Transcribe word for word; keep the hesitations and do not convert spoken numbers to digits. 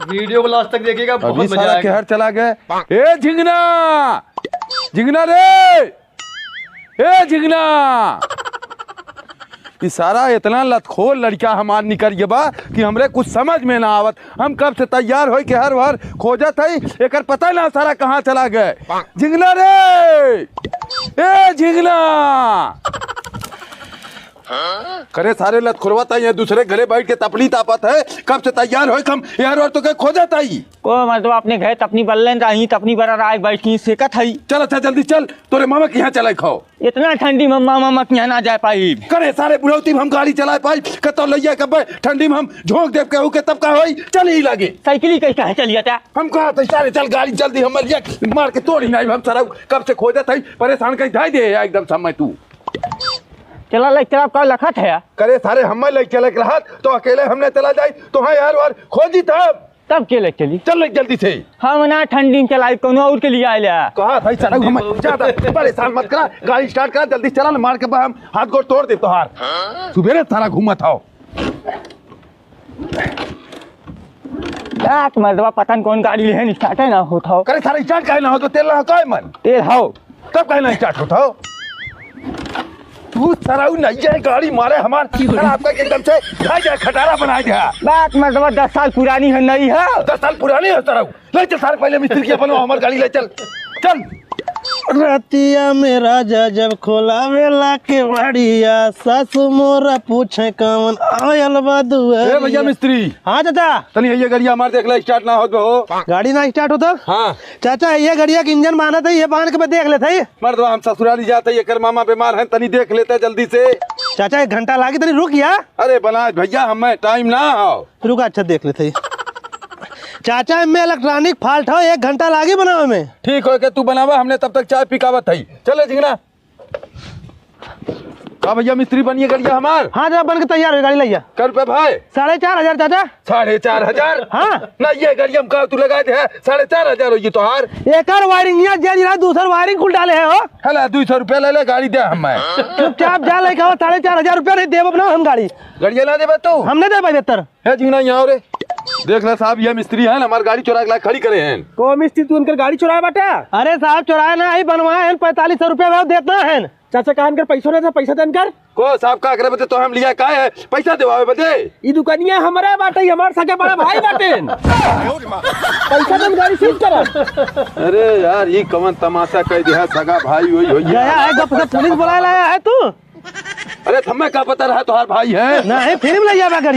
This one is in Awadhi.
वीडियो को लास्ट तक देखिएगा, अभी बहुत मजा सारा आएगा। केहर चला गए। ए झिंगना, झिंगना रे, ए झिंगना। ई सारा इतना लतखोर लड़का हमार निकल गया बा कि हमरे कुछ समझ में ना आवत। हम कब से तैयार होई के हर हर खोजत हई, एकर पता ना सारा कहाँ चला गए। झिंगना रे, ए झिंगना। करे सारे लतखोरवा, तई ये दूसरे घरे बैठ के तपली तापत है, कब से तैयार होई हम यार और तो के खोजत हई। को मतलब अपने घरे तपनी बल्लेन रही, तपनी बरा राय बैठी सेकत हई। चल अच्छा जल्दी चल, तोरे मामा के यहाँ चले खाओ। इतना ठंडी में मामा, मामा के यहाँ ना जा पाई। करे सारे बुढ़ौती में हम गाड़ी चलाए पाई, कतो लइया के बे-, ठंडी में हम झोंक देव केहू के तब का होई, चल ही लागे। साइकिल ही कहीं कहाँ चलिया था? हम कहा था सारे चल गाड़ी जल्दी हम लिया मार के तोड़ी नहीं हम सारा कब से खोजत हई, परेशान कहीं धाई दे यार एकदम समय तू। चला ले चला का लखत है? करे सारे हमें ले चले के रहत तो अकेले हमने चला जाई तो हाँ यार वार खोजी तब। तब के ले चली? चल ले जल्दी से। हम ना ठंडी में चलाई, कोनो और के लिए आइला। कहा भाई सारा हम ज्यादा परेशान मत करा, गाड़ी स्टार्ट करा जल्दी चला ना, मार के बा हम हाथ गोड़ तोड़ दे तोहार। सुबेरे सारा घूमत हो। बात मर्दवा पता न कौन गाड़ी लेहन, स्टार्टे ना होत हो। करे सारा स्टार्ट काहे ना हो तो तेल ना हो काय मन? तेल हो। तब काहे ना स्टार्ट होत हो? तू सराऊ नहीं है गाड़ी मारे हमार खराब करके एकदम से भाई जाए खटारा बना दिया। बात मर्दवा दस साल पुरानी है, नई है। दस साल पुरानी है सराऊ। ले चल सारे पहले मिस्त्री के अपन हमार गाड़ी ले चल। चल। रतिया में राजा जब खोलावेला केवड़िया, सासु मोरा पूछे कवन आयल बा दुआरिया। ए भैया मिस्त्री। हाँ चाचा। तनी ये गड़िया हमार देख ले, स्टार्ट ना होत बा हो। गाड़ी ना स्टार्ट होता? हाँ। चाचा ये गड़िया के इंजन बांधत है, ये बांध के मैं देख लेते ही। मर्दवा हम ससुराली जाते ही, एकर मामा बीमार हैं, तनी देख लेते जल्दी से। चाचा एक घंटा लागी, तनी रुक या। अरे बनाए भैया हमें टाइम ना हो। रुका अच्छा देख लेते ही। चाचा एमे इलेक्ट्रॉनिक फॉल्ट हो, एक घंटा लागी बनावे में। ठीक हो के तू बनावा, हमने तब तक चाय पिकावत है। चले झिंगना। का भैया मिस्त्री बनिए गड़िया हमार? हाँ चाचा बन के तैयार हो गाड़ी लइया। कै रुपया भाई? साढ़े चार हजार चाचा। साढ़े चार हजार? हाँ। ना ये गड़िया में का तू लगा दे है, साढ़े चार हजार होई तोहार। एकर वायरिंग या जे रहा दूसर वायरिंग कुल डाले है हो। हला दो सौ रुपया ले ले गाड़ी दे हमें। चुपचाप जा लेके आओ, साढ़े चार हजार रुपया नहीं देब अपना हम गाड़ी। गड़िया ना देबे तू? हम नहीं दे पाई बेहतर। हे झिंगना यहाँ रे। देख ले साहब, ये मिस्त्री हैं, हमार गाड़ी चोरा के ला खड़ी करे हैं। को मिस्त्री तू उनकर गाड़ी चोराए बाटे? अरे साहब चोराए ना, ही बनवाए हैं, पैंतालीस सौ रुपया में देत ना हैं। चाचा कहा इनकर पैसो ना था, पैसा दे इनकर। को साहब का करे बदे तो हम लिया का है, पैसा देवावे बदे। ई दुकानिया हमारा बाटे, ई हमार सगे बड़ा भाई बाटे। पैसा दे गाड़ी सीज करा। अरे यार, ये कवन तमाशा कर दिया, सगा भाई वही होई है। गया है, गप से पुलिस बुलाए लाया है तू। अरे, थम्मे का पता रहा तोहार भाई है? नहीं, फिर भी ले जाबा करी।